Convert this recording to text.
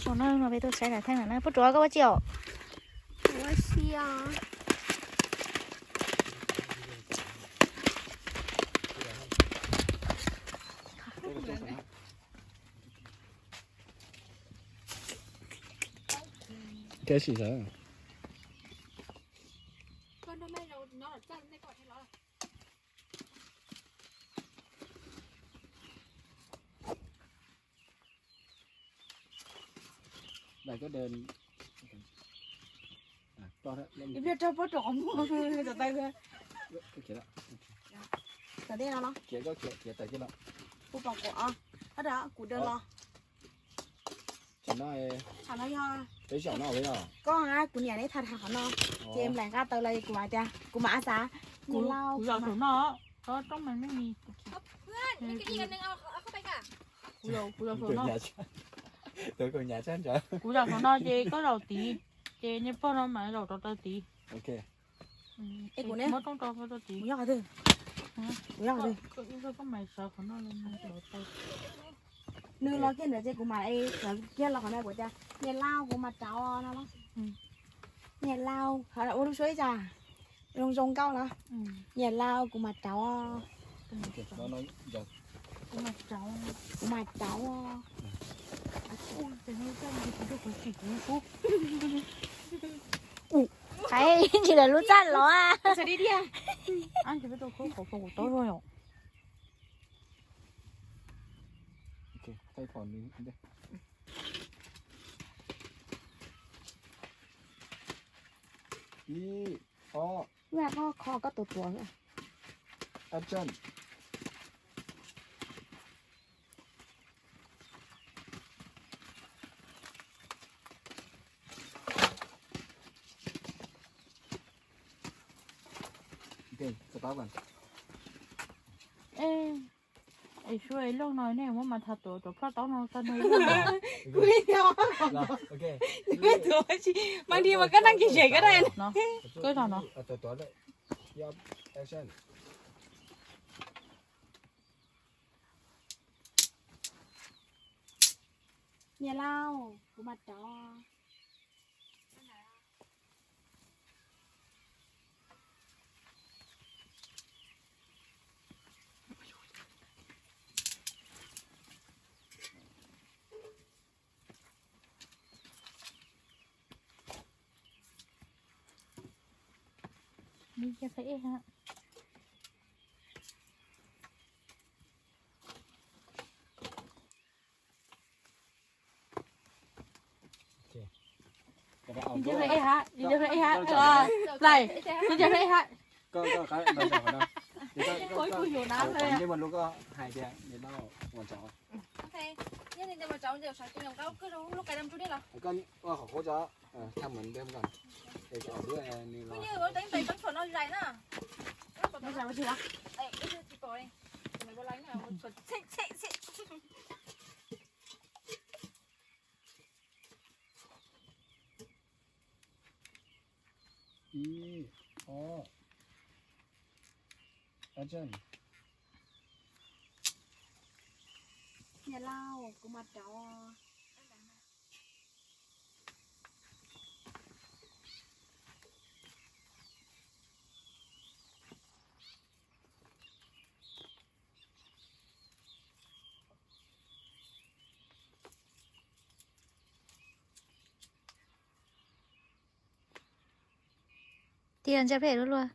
Saum no no peb tuaj saib daim theej no na. Puab Tsuav koj ua tsi os? Ua si os. Koj sim xav. Đài có đèn. À, to đó, lên. Ib pliag rau puab rau qhov muag tawm tawm. Khiav lawm. Tawm dej no los? Khiav, koj khiav, khiav tawm kiag lawm. Puab pom kuv os. Hab da, kuv dawg los. Thaum no, thaum no yog peb zaum no peb os. Koj hab kuv niam neb tham tham qhov no. Ces nplaim nqa taws los kuv mam tias, kuv mam a xav. Kuv, kuv zaum saum no, có trống màไม่มี. Kuv zaum, kuv zaum saum no. Kuv zaum saum no ces koj zaum tid, ces niag pog no mam zaum rov taw tid. Muab roob rau pog rau tid. Kuv yog qhov twg? Kuv yog qhov twg? Koj mam sawv qhov no los. Nws los kiag ntawd ces kuv mam sawv kiag los qhov no kuv tias, niam laus kuv mam rauv no los. Niam laus, ua lub suab ib tsam zoo zoo nkauj los. Niam laus kuv mam rauv. Kuv mam rauv, kuv mam rauv. Qhov tsis lawv lub txaj los. Ib, ob. Koj kho koj tuav tuav. Action. Ok, stop rồi. Ê, ê, sua ê loj no nej muab mas thas tuav cov ploj taub no tag nrho. Kuv li no. Kuv tuav tsis, mang đi mà koj nang kiag zem koj đây. Koj zog no. Action. Niam laus, kuv mam rauv. Nws yog qhov ej ha. Nws yog qhov ej ha, nws yog qhov ej ha. Lais, nws yog qhov ej ha. Koj, koj, koj, koj, koj, koj hais tias niam laus, niam laus, kuv mam rauv. Koj ua qhov qhuav tso, tham mv deb nkaus. Ib, ob, action. Niam laus, kuv mam rauv. Tias ntsa phem luaj luaj.